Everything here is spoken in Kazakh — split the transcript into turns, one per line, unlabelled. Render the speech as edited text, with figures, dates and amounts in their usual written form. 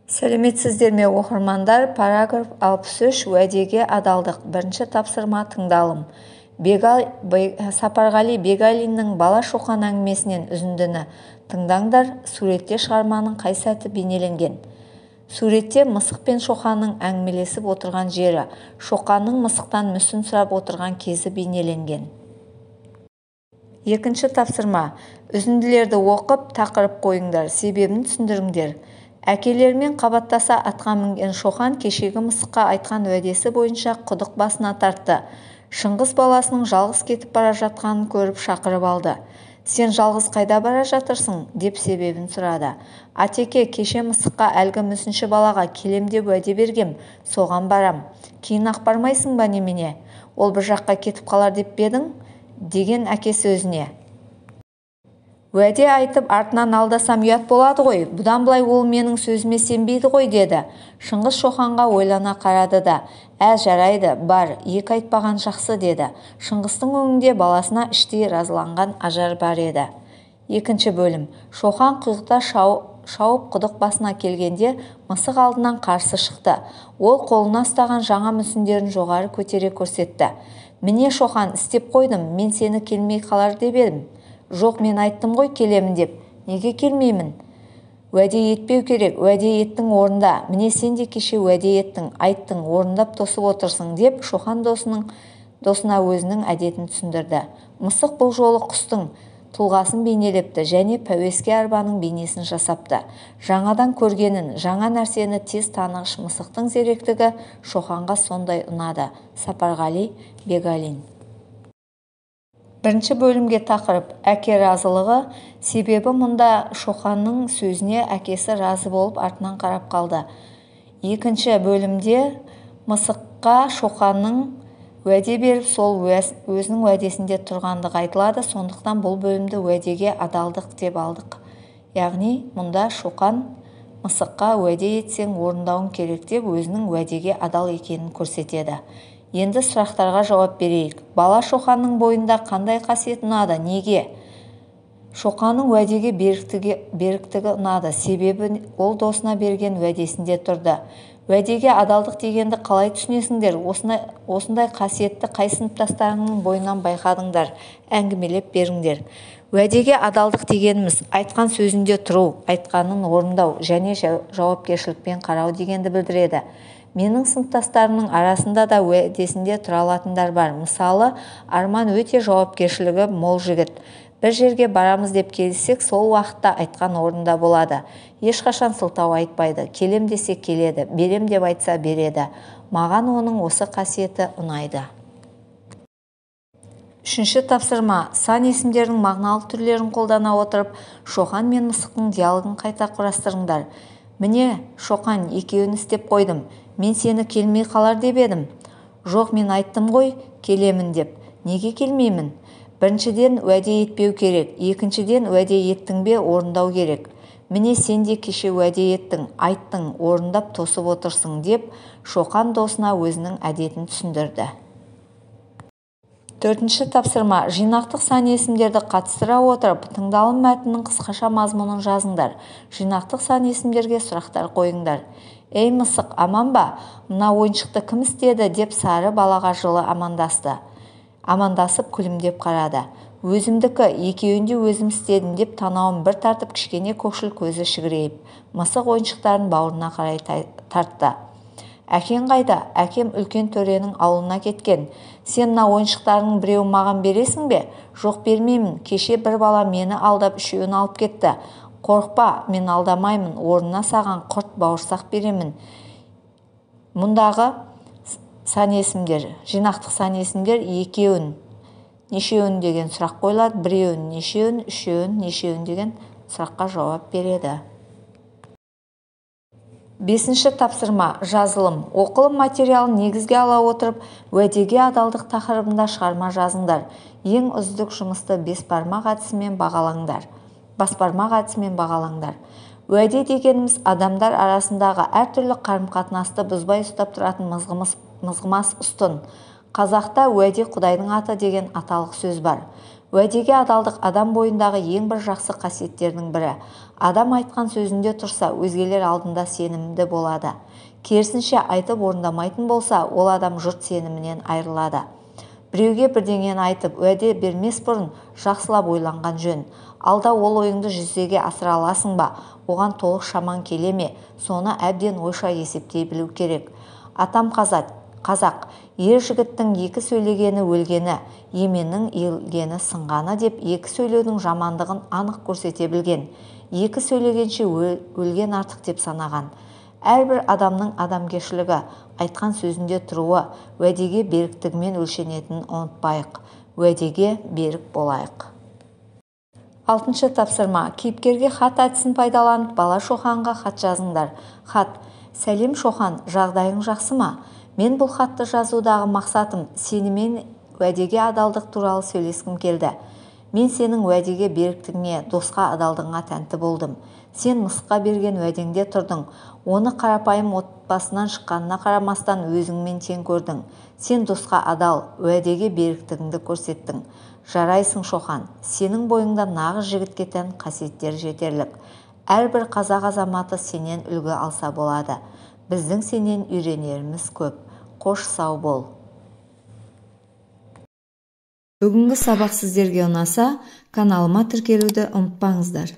Сәлеметсіздер ме, оқырмандар? Параграф 63. Уәдеге адалдық. Бірінші тапсырма, тыңдалым. Сапарғали Бегалиннің «Бала Шоқан» әңгімесінен үзіндіні тыңдаңдар. Суретте шығарманың қай сәті бейнеленген? Суретте мысық пен Шоқанның әңгімелесіп отырған жері, Шоқанның мысықтан мүсін сұрап отырған кезі бейнеленген. Екінші тапсырма. Үзінділерді оқып, тақырып қойыңдар, себебін түсіндіріңдер. Әкелерімен қабаттаса атқа мінген Шоқан кешегі мысыққа айтқан уәдесі бойынша құдық басына тартты. Шыңғыс баласының жалғыз кетіп бара жатқанын көріп, шақырып алды. «Сен жалғыз қайда бара жатырсың?» – деп себебін сұрады. «Атеке, кеше мысыққа, әлгі мүсінші балаға келем деп уәде бергем, соған барам». «Кейін-ақ бармайсың ба немене? Ол бір жаққа кетіп қалар деп пе едің?» – деген әкесі өзіне. «Уәде айтып, артынан алдасам, ұят болады ғой. Бұдан былай ол менің сөзіме сенбейді ғой», – деді. Шыңғыс Шоқанға ойлана қарады да: «Ә, жарайды, бар, екі айтпаған жақсы», – деді. Шыңғыстың өңінде баласына іштей разыланған ажар бар еді. Екінші бөлім. Шоқан құйғыта шауып құдық басына келгенде, мысық алдынан қарсы шықты. Ол қолына ұстаған жаңа мүсіндерін жоғары көтере көрсетті. «Міне, Шоқан, істеп қойдым. Мен сені келмей қалар деп едім». «Жоқ, мен айттым ғой келемін деп. Неге келмеймін?» «Уәде етпеу керек. Уәде еттің – орында. Міне, сен де кеше уәде еттің, айттың, орындап тосып отырсың», – деп Шоқан досына өзінің әдетін түсіндірді. Мысық бұл жолы құстың тұлғасын бейнелепті және пәуеске арбаның бейнесін жасапты. Жаңадан көргенін, жаңа нәрсені тез танығыш мысықтың зеректігі Шоқанға сондай ұнады. Сапарғали Бегалин. Бірінші бөлімге тақырып: әке разылығы. Себебі мұнда Шоқанның сөзіне әкесі разы болып, артынан қарап қалды. Екінші бөлімде мысыққа Шоқанның уәде беріп, сол өзінің уәдесінде тұрғандығы айтылады. Сондықтан бұл бөлімді уәдеге адалдық деп алдық. Яғни мұнда Шоқан мысыққа уәде етсең, орындауың керек деп, өзінің уәдеге адал екенін көрсетеді. Енді сұрақтарға жауап берейік. Бала Шоқанның бойында қандай қасиет ұнады? Неге? Шоқанның уәдеге беріктігі ұнады. Себебі ол досына берген уәдесінде тұрды. Уәдеге адалдық дегенді қалай түсінесіңдер? Осындай қасиетті қай сыныптастарыңның бойынан байқадыңдар? Әңгімелеп беріңдер. Уәдеге адалдық дегеніміз – айтқан сөзінде тұру, айтқанын орындау және жауапкершілікпен қарау дегенді білдіреді. Менің сыныптастарымның арасында да уәдесінде тұра алатындар бар. Мысалы, Арман өте жауапкершілігі мол жігіт. Бір жерге барамыз деп келіссек, сол уақытта айтқан орнында болады. Ешқашан сылтау айтпайды. Келем десе келеді, берем деп айтса береді. Маған оның осы қасиеті ұнайды. Үшінші тапсырма. Сан есімдердің мағыналық түрлерін қолдана отырып, Шоқан мен мысықтың диалогын қайта құрастырыңдар. «Міне, Шоқан, екеуін істеп қойдым. Мен сені келмей қалар деп едім». «Жоқ, мен айттым ғой келемін деп. Неге келмеймін?» «Біріншіден, уәде етпеу керек. Екіншіден, уәде еттің бе, орындау керек. Міне, сен де кеше уәде еттің, айттың, орындап тосып отырсың», – деп Шоқан досына өзінің әдетін түсіндірді. Төртінші тапсырма. Жинақтық сан есімдерді қатыстыра отырып, тыңдалым мәтінінің қысқаша мазмұнын жазыңдар. Жинақтық сан есімдерге сұрақтар қойыңдар. «Ей, мысық, аман ба? Мына ойыншықты кім істеді?» – деп сары балаға жылы амандасты. Амандасып, күлімдеп қарады. «Өзімдікі, екеуін де өзім істедім», – деп танауын бір тартып, кішкене көкшіл көзі шігірейіп, мысық ойыншықтарын бауырына қарай тартты. «Әкең қайда?» «Әкем үлкен төренің ауылына кеткен». «Сен мына ойыншықтарыңның біреуін маған бересің бе?» «Жоқ, бермеймін. Кеше бір бала мені алдап, үшеуін алып кетті». «Қорықпа, мен алдамаймын. Орнына саған құрт, бауырсақ беремін». Мұндағы сан есімдер, жинақтық сан есімдер: екеуін, нешеуін деген сұрақ қойылады, біреуін, нешеуін, үшеуін, нешеуін деген сұраққа жауап береді. Бесінші тапсырма. Жазылым. Оқылым материалын негізге ала отырып, уәдеге адалдық тақырыбында шығарма жазыңдар. Ең үздік жұмысты бес бармақ әдісімен бағалаңдар. Басбармақ әдісімен бағалаңдар. Уәде дегеніміз – адамдар арасындағы әртүрлі қарым-қатынасты бұзбай ұстап тұратын мызғымас ұстын. Қазақта «Уәде – Құдайдың аты» деген аталық сөз бар. Уәдеге адалдық адам бойындағы ең бір жақсы қасиеттердің бірі. Адам айтқан сөзінде тұрса, өзгелер алдында сенімді болады. Керісінше айтып орындамайтын болса, ол адам жұрт сенімінен айырылады. Біреуге бірдеңені айтып, уәде бермес бұрын жақсылап ойланған жөн. Алда ол ойыңды жүзеге асыра аласың ба, оған толық шамаң келе ме, соны әбден ойша есептей білу керек. Атам қазақ, ер жігіттің екі сөйлегені өлгені, еменнің иілгені сынғаны деп екі сөйлеудің жамандығын анық көрсете білген. Екі сөйлегенше өлген артық деп санаған. Әрбір адамның адамгершілігі, айтқан сөзінде тұруы, уәдеге беріктігімен өлшенетінін ұмытпайық. Уәдеге берік болайық. Алтыншы тапсырма. Кейіпкерге хат әдісін пайдаланып, бала Шоқанға хат жазыңдар. Хат. Сәлем Шоқан, жағдайың жақсы ма? Мен бұл хатты жазудағы мақсатым сенімен уәдеге адалдық туралы сөйлескім келді. Мен сенің уәдеге беріктігіңе, досқа адалдығыңа тәнті болдым. Сен мысыққа берген уәдеңде тұрдың. Оны қарапайым отбасынан шыққанына қарамастан өзіңмен тең көрдің. Сен досқа адал, уәдеге беріктігіңді көрсеттің. Жарайсың, Шоқан. Сенің бойыңда нағыз жігітке тән қасиеттер жетерлік. Әрбір қазақ азаматы сенен үлгі алса болады. Біздің сенен үйренеріміз көп. Қош, сау бол. Бүгінгі сабақ сіздерге ұнаса, каналыма тіркелуді ұмытпаңыздар.